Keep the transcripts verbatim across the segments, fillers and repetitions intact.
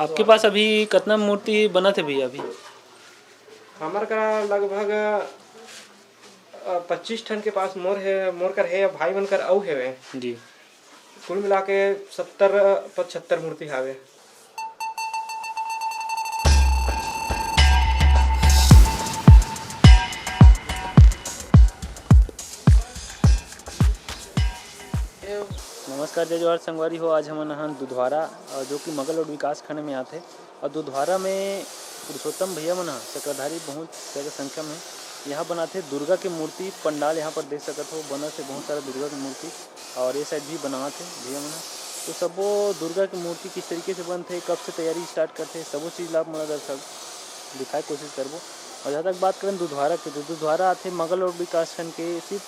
आपके पास अभी कतना मूर्ति बनत हे भैया अभी? हमर करा लगभग, अ, पच्चीस ठन के पास मोर हे, मोर कर हे, भाई मन कर अउ हेवे। जी। कुल मिला के सत्तर पचहत्तर मूर्ति हावे। नमस्कार, जय जोहार संगवारी हो। आज हमन अहन दुधवारा, अ, जो कि मगल रोड विकास खंड में आथे। अउ दुधवारा में पुरुषोत्तम भैया मन ह चक्रधारी बहुत ज्यादा संख्या में यहाँ बनाथे दुर्गा के मूर्ति पंडाल। यहाँ पर देख सकत हो, बनत हे बहुत सारा दुर्गा के मूर्ति। और ये साइड भी बनावत हे भैया मन ह। तो सबो दुर्गा के मूर्ति किस तरीके से बनथे, कब से तैयारी स्टार्ट करथे, सबो चीज ला आप मन ला दर्शक दिखाए कोशिश करबो। और जहाँ तक बात करें दुधवारा के, तो दुधवारा आथे मगल रोड विकास खंड के सिर्फ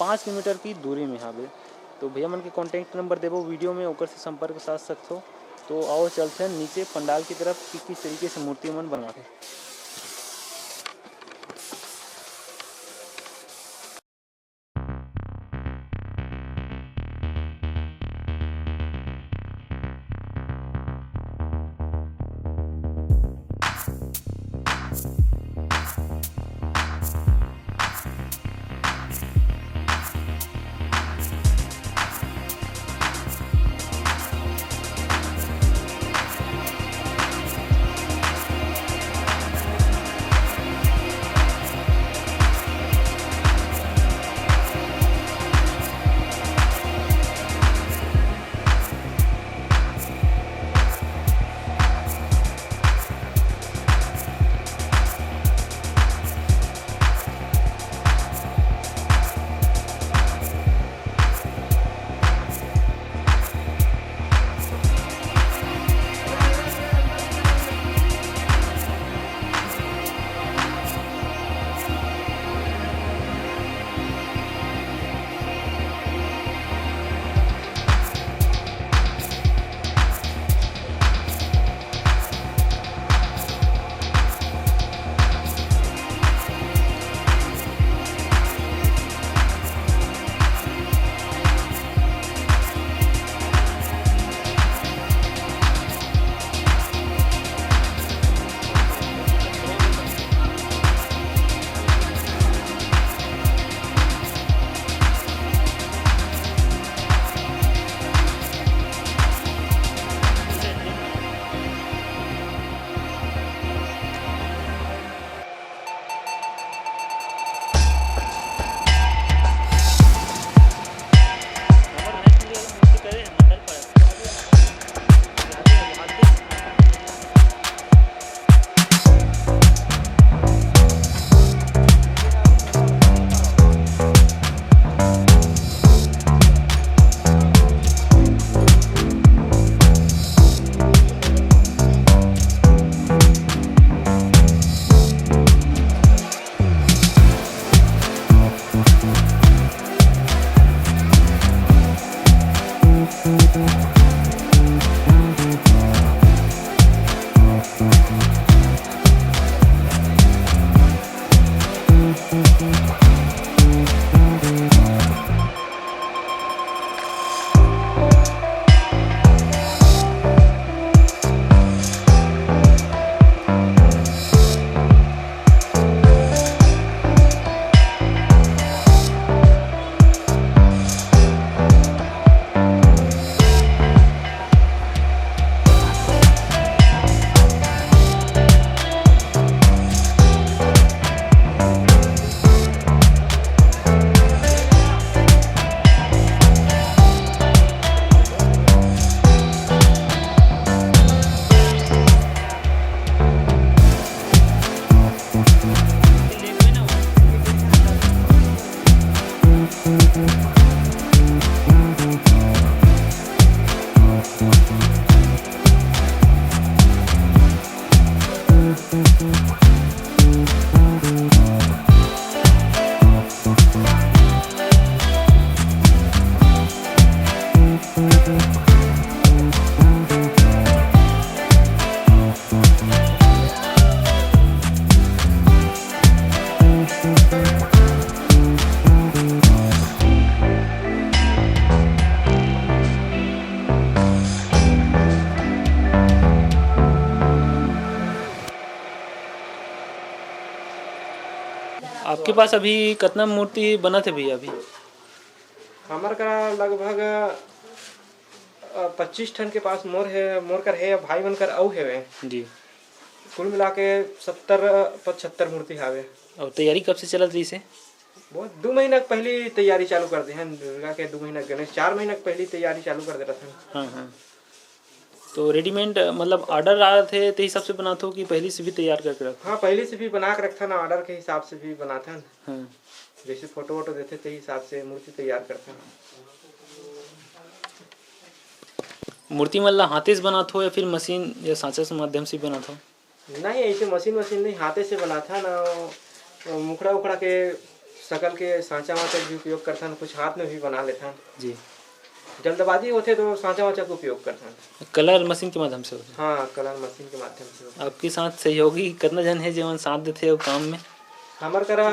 पाँच किलोमीटर की दूरी में हावे। तो भैया मन के कॉन्टैक्ट नंबर देबो वीडियो में, ओकर से संपर्क साध सकथो। तो आओ चलथन नीचे पंडाल की तरफ कि किस तरीके से मूर्ति मन बनाथे। आपके पास अभी कतना मूर्ति बनत हे भैया अभी? हमर करा लगभग, अ, पच्चीस ठन के पास मोर हे, मोर कर हे, भाई मन कर अउ हेवे। जी। कुल मिला के सत्तर पचहत्तर मूर्ति हावे। अउ तैयारी कब से चलत रहिस हे? वो दू महीना के पहली तैयारी चालू कर दे हन दुर्गा के, दू महीना के गणेश, चार महीना के पहली तैयारी चालू कर दे रहथन। हाँ, हाँ। तो रेडीमेड, मतलब, ऑर्डर आथे, ते हिसाब से बनाथो कि पहली से भी तैयार करके रखथो? हाँ, पहली से भी बना के रखथन, ऑर्डर के हिसाब से भी बनाथन। हाँ। जैसे फोटो वोटो देथे, ते हिसाब से मूर्ति तैयार करथन। मूर्ति मन ला हाथे से बनाथो या फिर मशीन या सांचा के माध्यम से बनाथो? नहीं, ऐसे मशीन वशीन नहीं, हाथे से बनाथन। मुखड़ा उखड़ा के, सकल के सांचा वाचा भी उपयोग करथन, कुछ हाथ में भी बना लेथन। जी। जल्दबाजी होथे तो सांचा वाचा के उपयोग करथन। कलर मशीन के माध्यम से होथे? हाँ, कलर मशीन के माध्यम से होथे। आपके साथ सहयोगी कितना जन हे जेमन साथ देथे वो काम में? हमर करा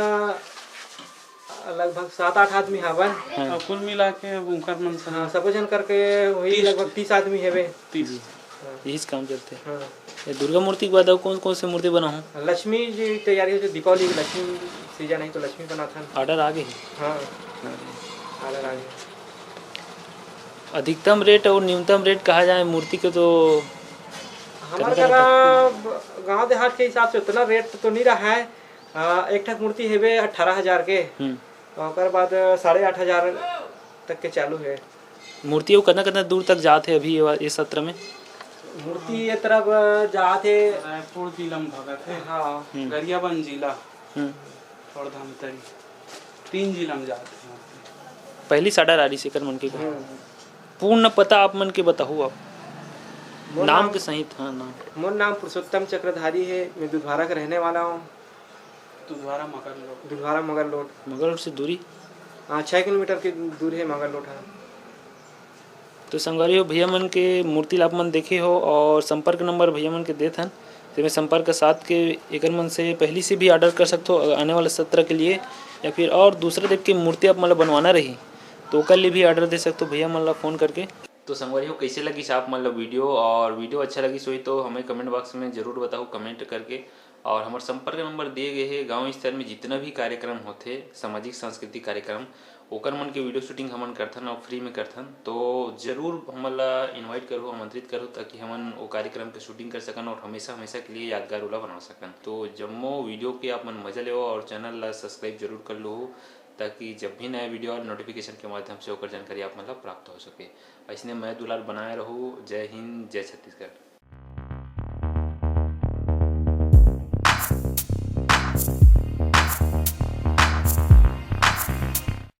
लगभग सात आठ आदमी हवन। हाँ। और कुल मिला के उनकर मन से हाँ, सबो झन करके वही तीस। लगभग तीस आदमी हेवे। तीस। जी। हाँ। यही काम चलते। हाँ। ये दुर्गा मूर्ति के बाद अउ कौन कौन से मूर्ति बनाहूँ? लक्ष्मी जी तैयारी होथे, दीपावली के लक्ष्मी सीजन है तो लक्ष्मी बनाथन। ऑर्डर आ गए? हाँ। हाँ। ऑर्डर आ गए। अधिकतम रेट और न्यूनतम रेट कहा जाए मूर्ति के तो हमारे कितना करा गांव देहात के हिसाब से उतना रेट तो नहीं रहा है। आ, एक ठक मूर्ति हेवे अठारह हजार के, हम्म। ओकर बाद साढ़े आठ हजार तक के चालू है। मूर्ति अउ कतना कतना दूर तक जात हे अभी ये वा-, ये सत्र में? मूर्ति ये तरफ जात हे। रायपुर जिला में भगत है। हाँ। हम्म। गरियाबंद जिला हम्म। और धमतरी, तीन जिला में जात है मूर्ति। पहली साढ़ा राड़ी से कर मन के का। हम्म। पूर्ण पता आप मन के बताहू आप। मोर नाम नाम के सहित, हाँ, नाम। मोर नाम पुरुषोत्तम चक्रधारी है, मैं दुधवारा का रहने वाला हूँ। दुधवारा मगर लोड। दुधवारा मगर लोड। मगर लोड से दूरी? हाँ, छः किलोमीटर की दूर है मगर लोड, हाँ। तो संगवारी हो, भैया मन के मूर्ति ला आप मन देखे हो और संपर्क नंबर भैया मन के देत हन, तेमे संपर्क साध के एकर मन से पहली से भी ऑर्डर कर सकथो आने वाला सत्र के लिए, या फिर और दूसरा देव के मूर्ति आप मन ला बनवाना रही तो ओकर लिए भी ऑर्डर दे सकथो भैया मन ला फ़ोन करके। तो संगवारी हो, कैसे लगिस आप मन ला वीडियो, और वीडियो अच्छा लगिस होही तो हमें कमेंट बॉक्स में जरूर बताओ कमेंट करके। और हमर संपर्क नंबर दिए गए हे, गांव स्तर में जितना भी कार्यक्रम होथे, सामाजिक सांस्कृतिक कार्यक्रम, ओकर मन के वीडियो शूटिंग हमन करथन और फ्री में करथन। तो जरूर हमन ला इनवाइट करो, आमंत्रित करो, ताकि हमन वो कार्यक्रम के शूटिंग कर सकन और हमेशा हमेशा के लिए यादगार ओला बना सकन। तो जम्मो वीडियो के आप मन मजा लेवो और चैनल ला सब्सक्राइब जरूर कर लो, ताकि जब भी नया वीडियो और नोटिफिकेशन के माध्यम से ओकर जानकारी आप मन ला प्राप्त हो सके। ऐसने मया दुलार बनाए रहो। जय हिंद, जय छत्तीसगढ़।